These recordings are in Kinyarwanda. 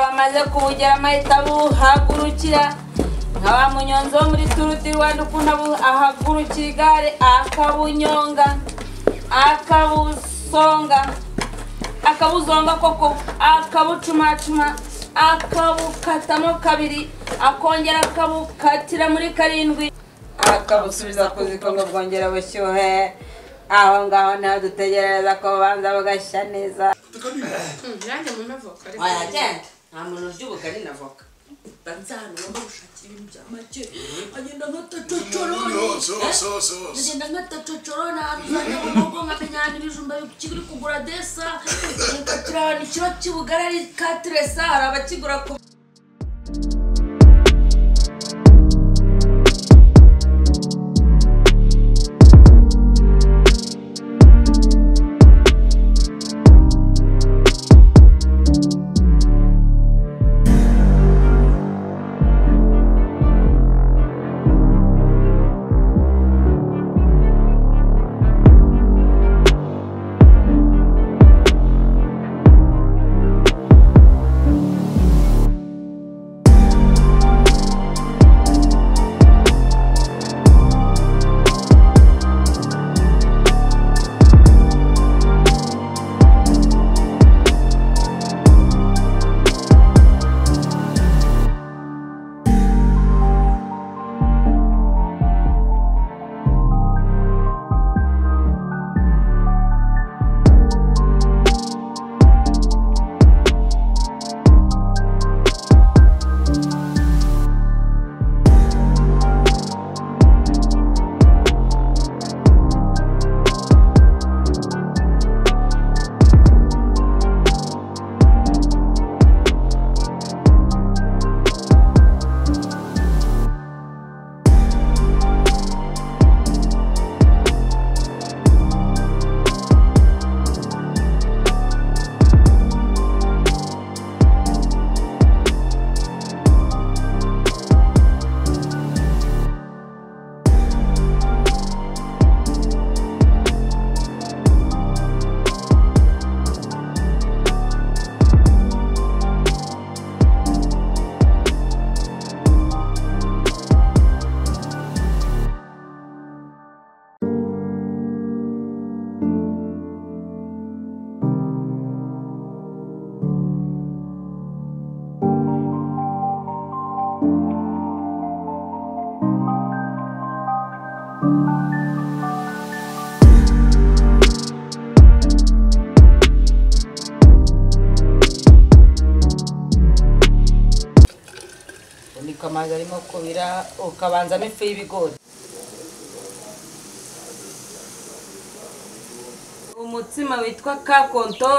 Amaze kubugeramo ahita abuhagurukira nka wa munyonzi wo muri Tour du Rwanda, ukuntu ahagurukira igare akabunyonga akabusonga akabuzonga koko, akabucumacuma akabukatamo kabiri, akongera akabukatira muri karindwi, akabusubiza ku ziko ngo bwongere bushyuhe. Aho ngaho niho dutegereza ko banza bagashya neza. Nanjye mu avoka ariko wayagenda nta muntu urya ubugari na voka. Banza hano ngomba gushakira ibintu bya make, agenda nkatacocoro, agenda nkatacocoro ahantu uzajya mu rugo nkamenya ahantu ibijumba kiri kugura desa, nkakira ahantu ikiro cy'ubugari ari katiresa, hari abakigura ku amazi arimo kubira, ukabanzamo ifu y'ibigori. Umutsima witwa kakonto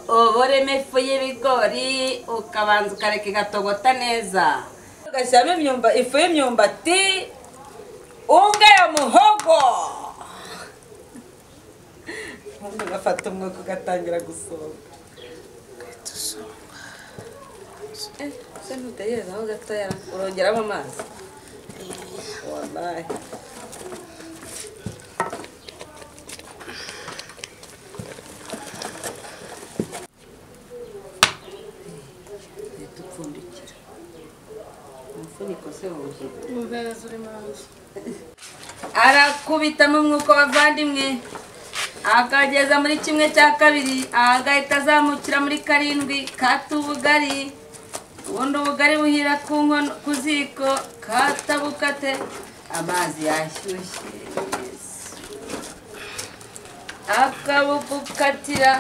uboremo ifu y'ibigori, ukabanza ukareka igatogota neza, ugashyiramo ifu y'imyumbati, unga ya muhogo, ubundi ugafata umwuka ugatangira gusohoka. Se ntutegereza aho gatoya urongeramo amazi. Wallahi dupfundikira umufuniko se wuzuye umpereza uri mazi. Arakubitamo umwuka bavandimwe, akageza muri kimwe cya kabiri, agahita azamukira muri karindwi, kata ubugari. Ubundi ubugari buhira ku nkono ku ziko, kata bukate, amazi yashyushye akabukatira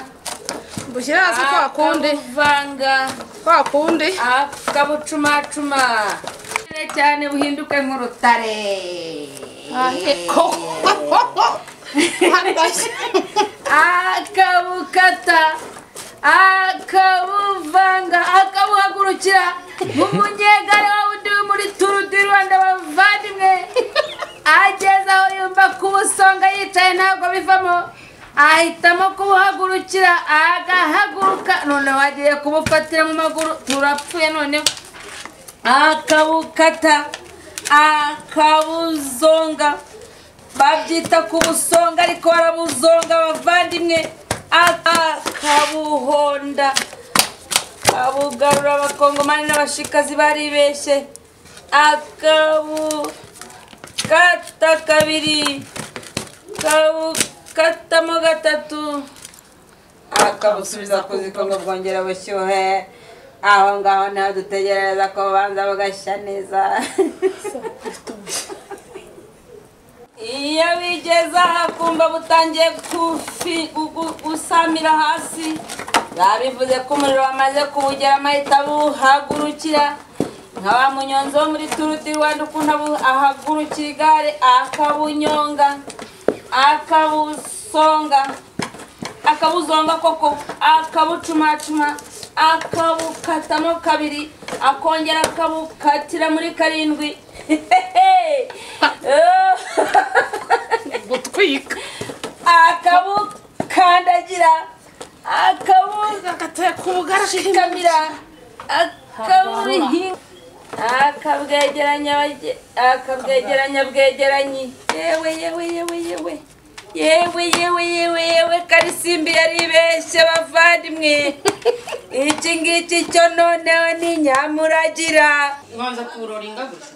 bushyira hasi kwa kundi, akabuvanga kwa kundi, akabucumacuma cyane buhinduke nk'urutare. Akabukata akabuvanga akabuhagurukira nk'umunyegare wa wundi wo muri Tour du Rwanda bavandimwe. Ageze aho yumva kubusonga yicaye ntabwo bivamo, ahitamo kubuhagurukira agahaguruka. Noneho agiye kubufatira mu maguru, turapfuye noneho. Akabukata akabuzonga, babyita kubusonga ariko barabuzonga bavandimwe. Akabuhonda Akabugarura abakongomani n'abashikazi baribeshye, akabukata kabiri, kabukatamo gatatu, akabusubiza ku ziko ngo bwongera bushyuhe. Aho ngaho naho dutegereza ko banza bagashya neza. Iyo bigeze aha kumva butangiye gusamira hasi, babivuze ko umuriro wamaze kuwugera, amahita buhagurukira nka wa munyonzi wo muri Tour du Rwanda, ukuntu ahagurukira igare akabunyonga akabusonga akabuzonga koko, akabucumacuma, akabukatamo kabiri, akongera akabukatira muri karindwi. Gutwika, akabukandagira, akabushikamira, akaburihinga, akabwegeranya, akabwegeranya bwegeranyi. Yewe yewe yewe yewe yewe yewe yewe yewe, Karisimbi yaribeshye bavandimwe. Iki ngiki cyo noneho ni nyamuragira. Ubanza kuroringa gutya,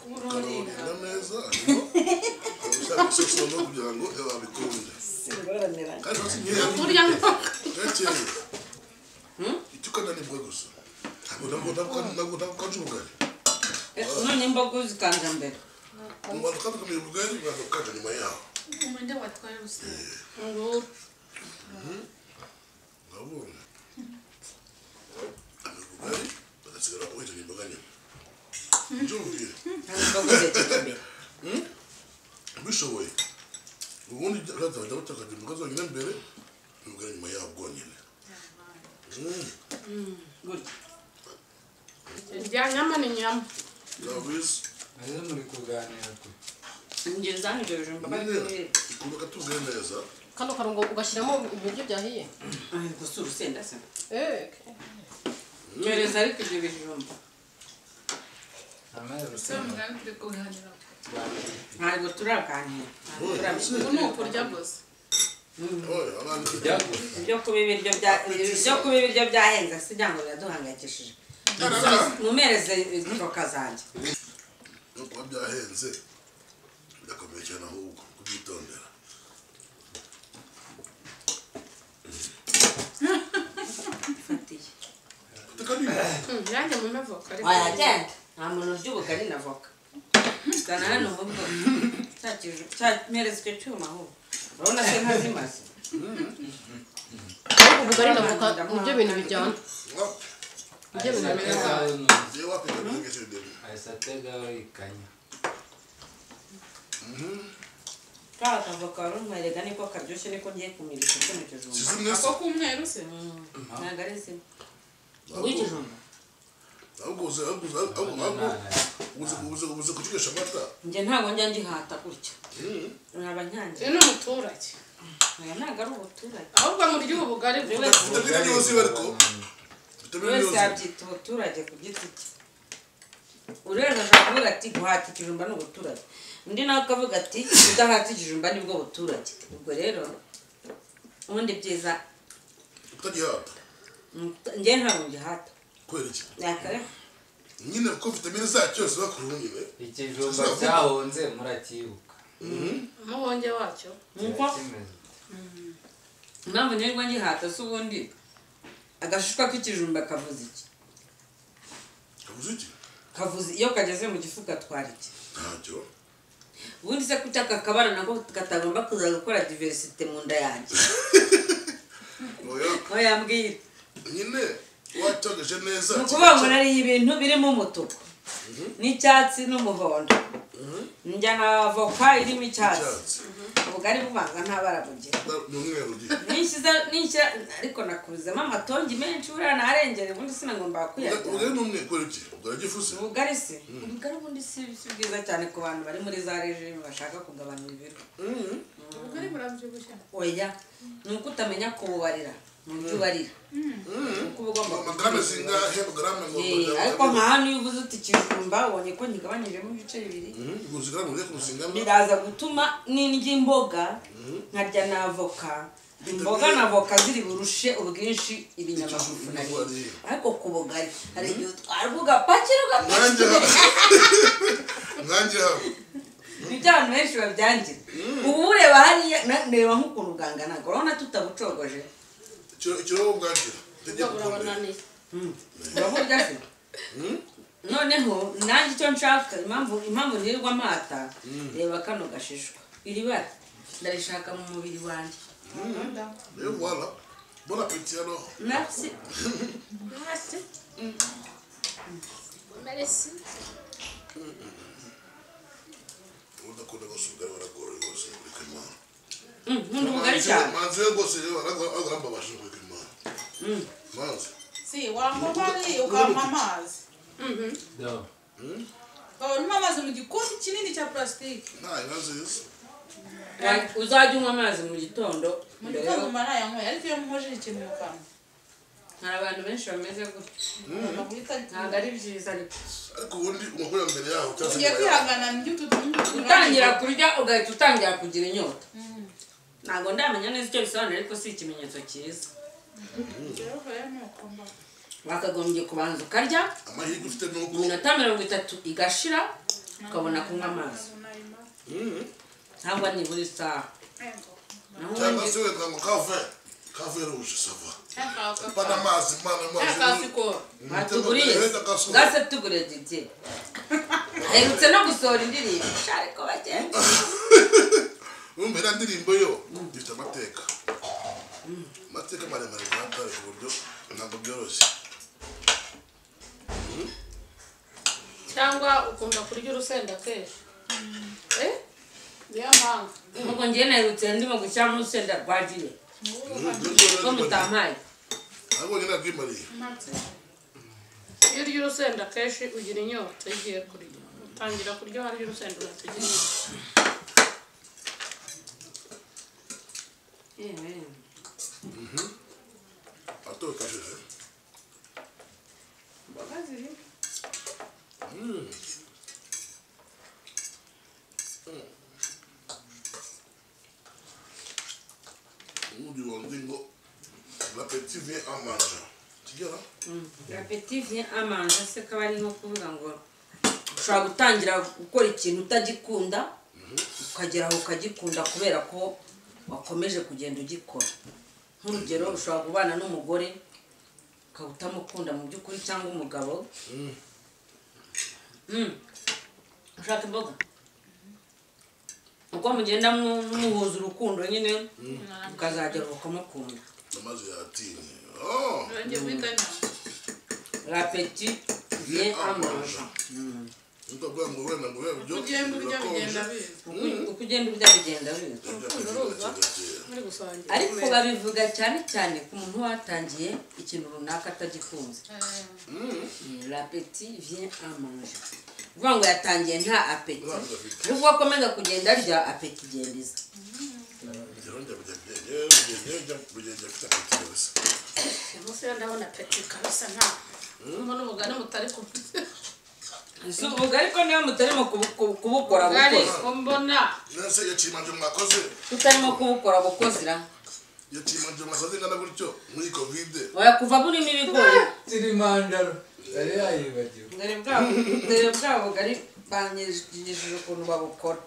kuroringa neza, ushaka kugira ngo babikunde. Turya icyo ukananirwa gusa ntabwo kanje ubugari. None imboga uzikanja mbere, ubanza ukabikamira ubugari, ubanza ukanja nyuma yaho. Umwenda watwaye urusenda nguru ndabona ubugari bagasigara uhitanye imboga nyuma. Njye imboga uzitekera mbere bishoboye, ubundi bajya bataka imboga zonyine mbere, ubugari nyuma yaho bwonyine. Gutya irya nyama ni nyama. Maze muri kuganira ku ngeza hano ibyo bijumba bari kumva katubwiye neza. Kano karungo ugashyiramo ibiryo byahiye. Gusa urusenda se mpereza, ariko ibyo bijumba ntabwo turaganira, ubu ni ukurya gusa. Ibyo kuba ibiryo byahenze si ngo biraduhangayikishije. Mumereze voka zanjye. No kuba byahenze birakomeye cyane, ahubwo kubyitondera. Nanjye mumpe voka. Wayagenda nta muntu urya ubugari na voka. Zana hano ahubwo mpereza icyo cyuma ahubwo. Urabona se ntazimaze. Ubugari na voka nibyo bintu bijyana. Ibyo bintu bijyana. Ka kavoka runtwerega niko karyoshye, niko ngiye kumirisha kino kijumba. Ako k'umweru se? Ntabwo ari zimwe. W'ikijumba? Ubuze kukirisha amata? Njye ntabwo njya ngihata gutya. Nkaba nyange. Uyu ni umuturage. Oya ntabwo ari ubuturage. Ahubwo murya ubugari buri wese. Buri wese yabyita ubuturage ku giti cye. Urera ashobora kuvuga ati guhata ikijumba ni ubuturage, undi nawe akavuga ati kudahata ikijumba nibwo buturage. Ubwo rero ubundi byiza utagihata. Njye ntabwo ngihata. Kubera iki? Nakare nyine kuko vitamine zacyo ziba ku ruhu nyine. Ikijumba cyahonze murakibuka. Umuhonge wacyo nuko impamvu nyirirwa ngihata si ubundi agashishwa k'ikijumba kavuze iki? Kavuze iki? Kavuze iyo kageze mu gifu gatwara iki? Ntacyo. Ubundi se kuki aka kabara nako katagomba kuza gukora diversite mu nda yanjye? Oya mbwira. Nyine watogeje neza. Ni ukuvuga ngo nariye ibintu birimo umutuku n'icyatsi n'umuhondo, njya na avoka irimo icyatsi, ubugari bubanza nta bara bugira. Nishyira ariko nakubizemo amatongi menshi, buriya narengera ubundi sinagomba kuyarya. Ubugari ni umwe kubera iki? Ubugari gifu se? Ubugari se? Ubugari ubundi si bwiza cyane ku bantu bari muri za regime bashaka kugabanya ibiro. Ubugari burabyibushya. Oya, ni uko utamenya kububarira mu byo ubarira. Ariko nka hano iyo uvuze uti ikijumba ubonye ko nkigabanyijemo ibice bibiri, biraza gutuma n'indya imboga nkarya na avoka Imboga na voka ziri burushe ubwinshi ibinyamafufu nariye. Ariko ku bugari hari igihe utwara ugapakira ugapakira. Nanjye hano. Nibyo abantu benshi babyangira. Ubu ureba hariya ndeba nk'ukuntu bwangana. Urabona tutabucogoje. Ikiro bwangira. Uraburya se? Noneho nanjye icyo nshaka impamvu nirirwa mpata reba kano gashishwa. Iri bara ndarishaka mu mubiri wanjye. Et voilà. Bon appétit alors. Merci. Merci. Merci. Udakunda gusubira baragora rwose kuri Imana. Nkunda ubugari cyane. Manzi rwose arambabaje kuri Imana. Manzi. Si wampa ukampa amazi. Do. Urimo amazi mu gikombe kinini cya plastique. Nta nziza. Uzajya unywa amazi mu gitondo. Mu gitondo mba nayanyweye ariko iyo muhojeje ikintu mu kanwa. Hari abantu benshi bameze gutyo. Ntabwo ari byiza ariko. Ariko ubundi umukuru mbere yaho cyangwa ugiye kwihangana n'ibyo utangira kurya ugahita utangira kugira inyota. Ntabwo ndamenya neza icyo bisobanura ariko si ikimenyetso cyiza. Wakagombye kubanza ukarya amahirwe ufite nuko iminota 30 igashira ukabona kunywa amazi. Ntabwo nibura isaha. Cyangwa se wenda ngo kafe rouge ça va. Pas d'amazi mana amazi. Batuguriye. Gase tuguriye Didier. Aherutse no gusohora indirimbo. Ariko bagenda. Umva iriya ndirimbo yo ifite amateka. Amateka maremare cyane ku buryo ntabwo byoroshye. Cyangwa ukunda kurya urusenda kenshi. Niyo mpamvu. Nuko njye naherutse ndimo gushyiramo urusenda rwagiye. Ko mutampaye. Ntabwo njye nabwimariye. Iyo urya urusenda kenshi ugira inyota iyo ugiye kurya. Utangira kurya warya urusenda ugahita ugira inyota. Atokashije. Imboga zirimo. Ubundi ngo l'appétit vient en mangeant. Tugera? L'appétit vient en mangeant se kaba ari nko kuvuga ngo ushobora gutangira gukora ikintu utagikunda ukagera aho ukagikunda kubera ko wakomeje kugenda ugikora. Nk'urugero ushobora kubana n'umugore ukaba utamukunda mu by'ukuri cyangwa umugabo. Ushaka imboga? Uko mugenda muhuza urukundo nyine ukazagera ukamukunda. Amazi yatinye. L'appétit vient en mangeant. Ndavuga ngo wenda ngo Uko ugenda urya bigenda biza. Uko ugenda urya bigenda biza. Ariko babivuga cyane cyane ku muntu watangiye ikintu runaka atagikunze. L'appétit vient en mangeant. Uvuga ngo yatangiye nta appétit. Ariko akomeza kugenda arya appétit igenda iza. Umunsi ndabona appétit kabisa nta. Mbona ubugari mutari kubukora. Si ubugari ko niyo mutarimo kubukora bukoze. Mbona. Nase yacimanje mwakoze. Tutarimo kubukora bukozira. Yacimanje mwakoze ngana gutyo muri Covid. Oya kuva burimo ibigori. Kilimanjaro. Yari yayibagiwe. Dore bwa bugari banyigishije ukuntu babukora.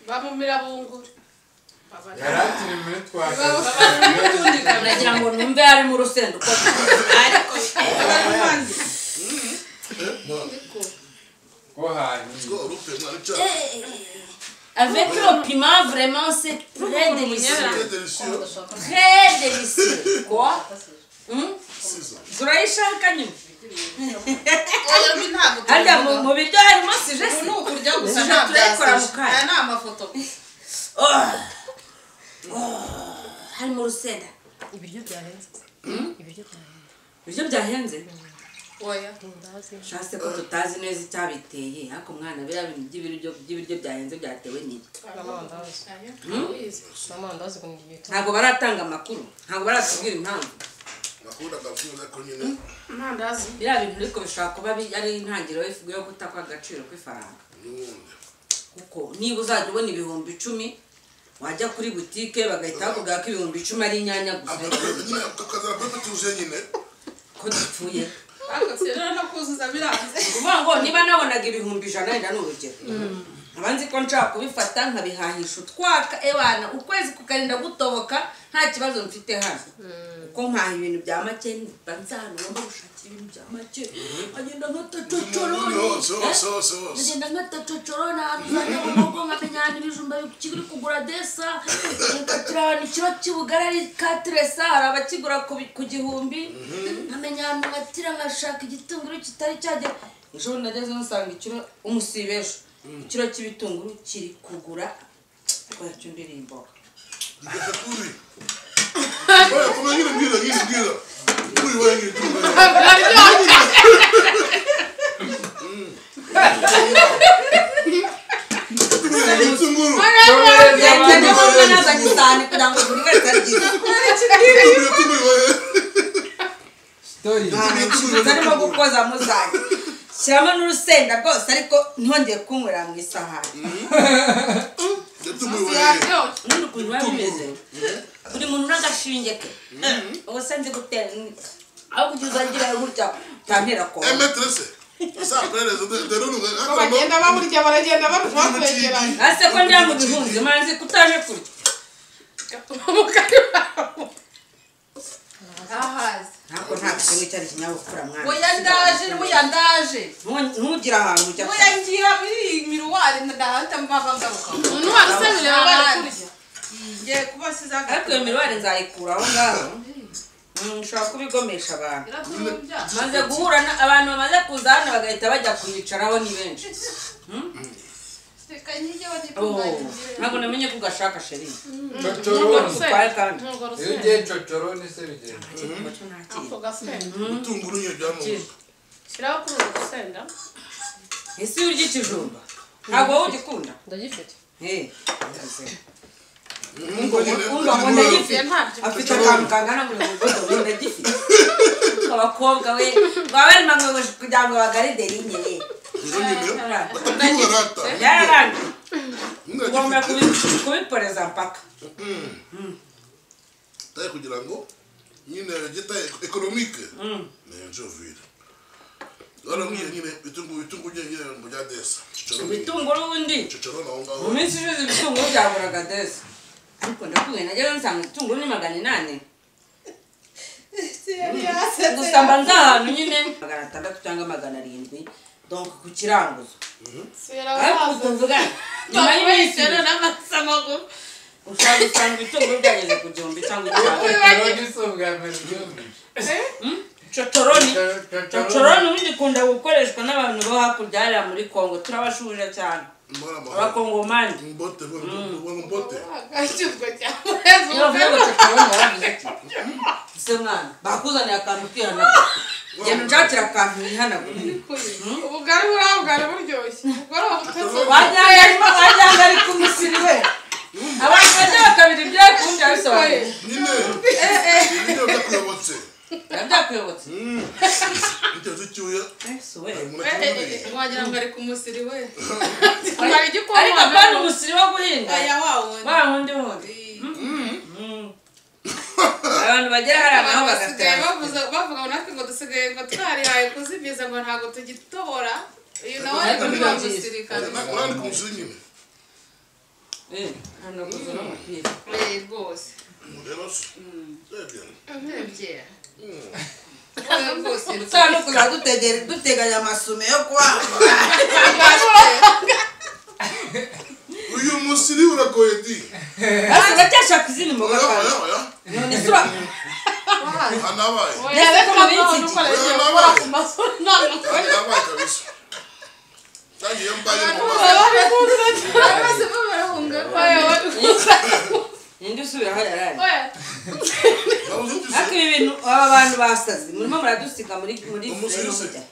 Bamumira bunguri. Yaratiri muri twakazi. Nagira ngo numve ari mu rusenda uko ariko Avec le piment, vraiment, c'est très délicieux. Très délicieux. Quoi? Turayishaka nyuma. Harya mu biryo harimo sije ni ukurya gusa nta turayikora mu kanya. Aya ni amafoto gusa. Harimo urusenda. Ibiryo byahenze. Ibiryo byahenze. Ibiryo byahenze? Oya. Shase ko tutazi neza icyabiteye ariko mwana biriya bintu by'ibiryo byahenze byatewe n'iki? Amandazi ku gito. Ntabwo baratanga amakuru, ntabwo baratubwira impamvu. Amandazi. Biriya bintu ariko bishobora kuba ari intangiriro yo guta kw'agaciro kw'ifaranga. Kuko niba uzajya ubona 10,000 Wajya kuri butike bagahita bakubwira ko 10,000 ari inyanya gusa. Nyine ko dupfuye. Ariko rero no kuzuza biranze. Kuvuga ngo niba nabonaga 100,000 wenda ni urugero. Abanzi ko nshaka kubifata nkabihahisha utwaka ewana ukwezi kukarinda gutoboka nta kibazo mfite hano. Kuko mpaha ibintu bya make banzana ngomba gushakira ibintu bya make. Agenda nkata cocoroni. Agenda nkata cocoroni ahantu nyabugogo nkamenya ahantu ibijumba bikiri kugura desa. Nkatira ahantu ikiro cy'ubugari ari katresa hari abakigura ku 1000. Nkamenya ahantu nkatira nkashaka igitunguru kitari cyagera. Ejo nageze nsanga ikiro umusibejo. Ikiro cy'ibitunguru kiri kugura kwacyo ndirimbo. Igakuri. Oya kuma nyine mbwira nyine mbwira. Kuri wewe nyine mbwira. Ibitunguru. Story. Zarimo gukoza muzanye. Shyiramo n'urusenda rwose ariko ntongeye kunywera mu isahani. N'undi ukuntu biba bimeze. Buri muntu n'agashinge ke. Ubu se nzi gutera aho kugira uzangira gutya utantera koma. Bagenda baburya baragenda barushaho kwegerana. Ase ko njya mu gihunzi manzi kutaje kurya. Ahazi. Ntabwo nta kintu cyari kinyabupfura mwana. Oya ndaje, oya ndaje. Ntugira ahantu ujya. Oya ngira muri miruwari ndahita mbava ngaruka. Umuntu wese bari kurya. Ngiye kubasiza. Ariko iyo miruwari nzayikura aho ngaho. Nshobora kubigomesha abantu. Maze guhura abantu bamaze kuza hano bagahita bajya kuyicaraho ni benshi. Ntabwo namenye ko ugashaka sheri. Cocoroni. Iyo ugiye cocoroni se bigenda. Ibitunguru nyine byamubuze. Shyiraho kuri uru rusenda. Ese urya ikijumba? Ntabwo wowe ugikunda? Ndagifite. Umva ngo ndagifite. Afite akantu kangana muri mudodo ngo ndagifite. Abakobwa we baba barimo ngo kugira ngo bagaride rinye. Byararangiye. Ugomba kubiporeza mpaka. Taye kugira ngo nyine gita économique. Nenjo vile. None nyine ibitungu nyine mu bya desa. Ibitunguru ubundi. Mu minsi ishize ibitunguru byaguraga desa. Ariko ndakubwiye najyaga nsanga ibitunguru ni 800. Gusa mba nzi ahantu nyine 600 cyangwa 700. Donc ku kiranguzo. Ariko tuvuga nyuma y'iminsi ushobora gusanga ibitunguru byageze ku 1000 cyangwa 5. Cocoroni. Cocoroni ubundi ikunda gukoreshwa n'abantu bo hakurya hariya muri Kongo. Turabashuje cyane. Abakongomani. Mbote mbote. Iyo bavuga ngo cocoroni baravuze iki? Ese mwana bakuzaniye akantu ukihanagura. Genda unshakire akantu wihanagura. Ubugari buriya bwari buryoshye. Wajyanga ari ku musiri we. Abantu bajya bakabira ibyo kundi abisobanuye. Nyine. Nyine byakuyobotse. Byakuyobotse. Bitewe icyuya. Wagira ngo ari ku musiri we. Ariko apana umusiri wo guhinga. Aya wa wundi. Wa wundi wundi. Abantu bagera hariya naho bagatera. Bavuga ngo natwe ngo dusigaye ngo twarihaye kuzimiza ngo ntabwo tugitobora. Uyu nawe ari kuvuga umusiri kabisa. Urandi ku musiri nyine. Hano kuzo n'umupira. Rwose. Mureba se. Urebye. Utanu kuza duteganya amasume yo kuba. Uyu musiri uragoye di. Ase uracyashaka izindi mboga kandi. None sura. Anabaye. Ese ko mubitse iki? Anabaye. Anabaye kabisa. Tangiye mbaye mu Ninde usubira aho yarari? Ariko ibi bintu aba bantu basaze murimo muradusiga muri mujya.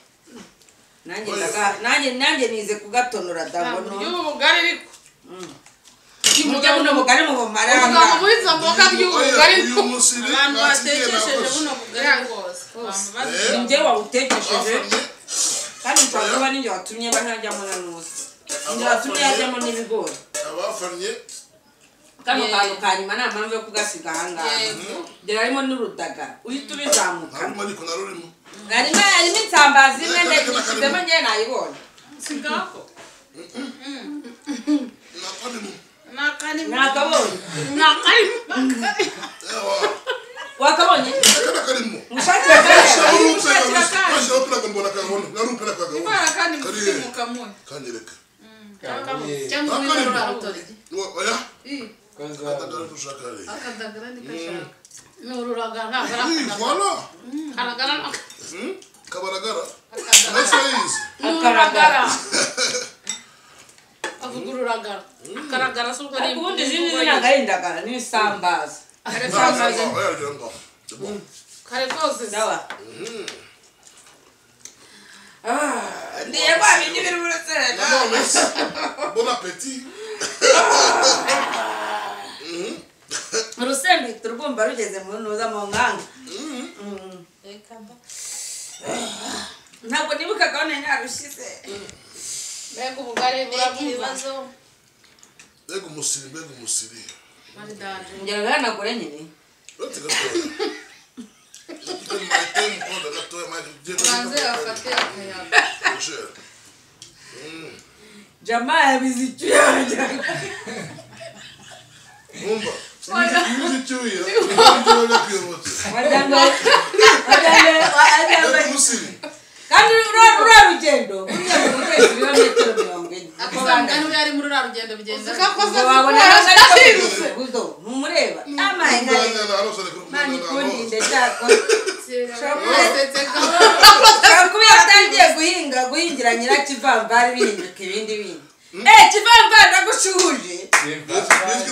Nanjye nize kugatonora ndabona. Y'ubu bugari ariko. Mujya buno bugari mu bumaranga. Ubwo muri izo mboga ry'ubugari. Uyu musiri abantu batekesheje buno bugari rwose. Njye wawutekesheje. Kandi nshobora kuba ninjye watumye banajyamo na nusa. Njye watumye yajyamo n'ibigori. Abafannye Kano kantu ka nyuma nta mpamvu yo kugasiga aha ngaha. Dore harimo n'urudagara. Uhita ubizamuka. Harimo ariko narurimo. Harimo insambaza imwe ndayishyizemo njye nayibonye. Sigako. Nakarimo. Nakabonye. Nakarimo. Wakabonye? Nakarimo. Mushakira kandi. Kanyereka. Cyangwa urutoryi. Oya. Akadagara nikashaka. Ni ururagara. Voilà. Karagara. Kabaragara. Akaragara. Avuga ururagara. Akaragara se ubwo ari ubundi izindi ntabwo ari indagara ni isambaza. Kare kose sawa. Ndiye kwa bindi biri urusenda. Bon appétit. Urusenda turugomba rugeze mu ntuza mu nkanga. Ntabwo nibuka gahunda narushize. Mbega ubugari burabibazo. Mbega umusiri, mbega umusiri. Ngera garanagure nyine. Banze afate akayaga. Jamaa yabize icyuya. Umva. Icyuya. Kandi rura rugendo buriya buri wese ibirometero 40. Akasanga n'ubu yari muri rura rugendo bigenda. Wabona ariko ntumureba. Amaye mani kundinde cyako. Kuba yatangiye guhinga guhingira nyirakivamvari bihinduka ibindi bindi. Kivamvari ndagushuhuje.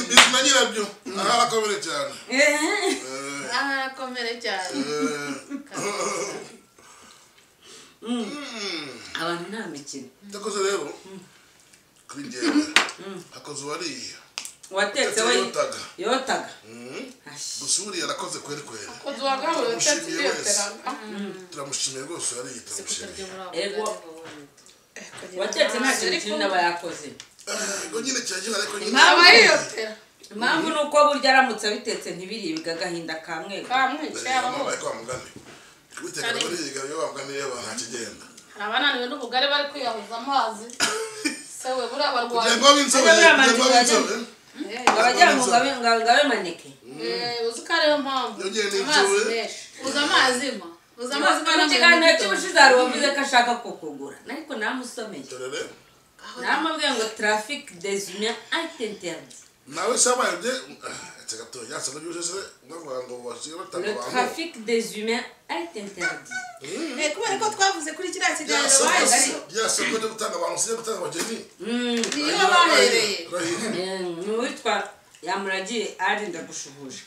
Bizima nyirabyo. Arakomere cyane. Arakomere cyane. Abantu nta mikino. Ndakoze rero kuri njyewe akoze wariye watetse we yotaga. Gusa uriya yarakoze kweri kweri. Akoze wagawe watetse yoteraga. Turamushimiye rwose yariye turamushimiye. Ego watetse nta kintu kinini aba yakoze. Ngo nyine cyagira ariko nyine aba yiyotera. Impamvu ni uko burya aramutse abitetse ntibiribwe agahinda kamwe kamwica yabaho. Hari abananiwe n'ubugari bari kwiyahuza amazi. Sewe buriya barwaye. Abagira ngo ngabe maneke. Uzi ko ariyo mpamvu. Amazi menshi. Uzi amazi ma. Uzi amazi ma. Mu kiganiro cy'ubushize hari uwavuze ko ashaka kukugura. Ariko namusomeye. Namubwiye ngo trafic des humains est interdit. Nawe sabaye bye Le trafic des humains est interdit. Kubera ko twavuze kuri kiriya kiganiro niyo bahereye. Uwitwa Yamuragiye ari ndagushuhuje.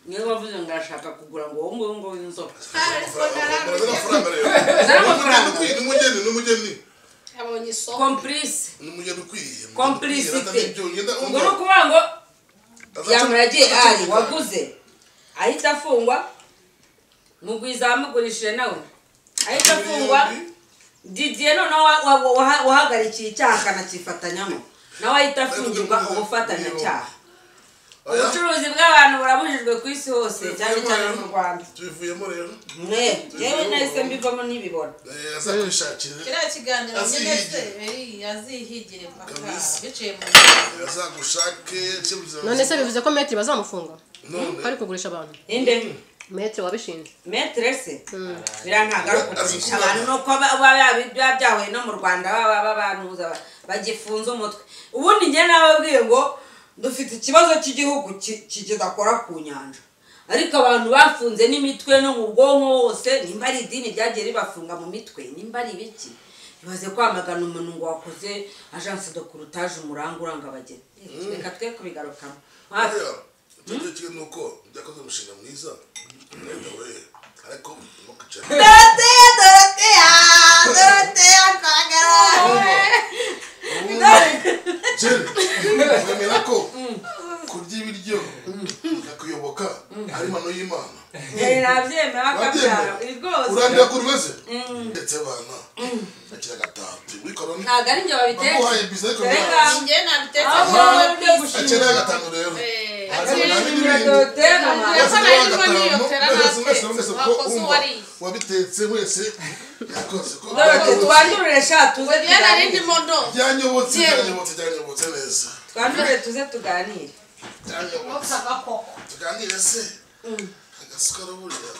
Niwe wavuze ngo arashaka kugura ngo wowe ngo inzoka. N'umugeni. Abonye isoko. Complice. N'umugeni ukwiye. Complicité. Ngo ni ukuvuga ngo Yamuragiye ari waguze ahita afungwa. Mugwiza amugurishije nawe ahita afungwa. Didier noneho wahagarikiye icyaha akanakifatanyamo nawe ahita afungirwa ubufatanyacyaha. Ubucuruzi bw'abantu burabujijwe ku isi hose cyane cyane mu Rwanda. Tubivuyemo rero. Yewe nahise mbivamo ntibibona. Kiriya kiganiro nyine se azihigire mpaka biciye mu azagushake. None se bivuze ko Maître bazamufunga? Ko ari kugurisha abantu. Inde? Maître wabishinze. Maître se? Biriya ntabwo ari ukugurisha abantu nuko biba byahuye no mu Rwanda baba banuza bagifunze umutwe. Ubundi njye nababwiye ngo dufite ikibazo cy'igihugu kidakora ku nyanja. Ariko abantu bafunze n'imitwe no mu bwonko hose, nimba ari idini ryagiye ribafunga mu mitwe, nimba ari ibiki. Ibaze kwamagana umuntu ngo wakoze agence de courtage umuranga uranga abageni. Reka twe kubigarukamo. Icyo kintu nuko byakoze umushinga mwiza. Ariko Dorotea, Dorotea, Dorotea kwagara. Wemera ko kurya ibiryo bikakuyoboka ari impano y'Imana. Nabyemera bakabyara rwose. Urandira kuri wese ndetse abana akira gatatu. Ntabwo ari njye babitetse. Baguhaye biza ariko njye nabitetse. 95 rero. Wabitetse wese yakoze ko twandurure sha tuze tuganire. Byanyobotse byanyobotse neza. Twandurure tuze tuganire. Tuganire se. Agasukara buriya.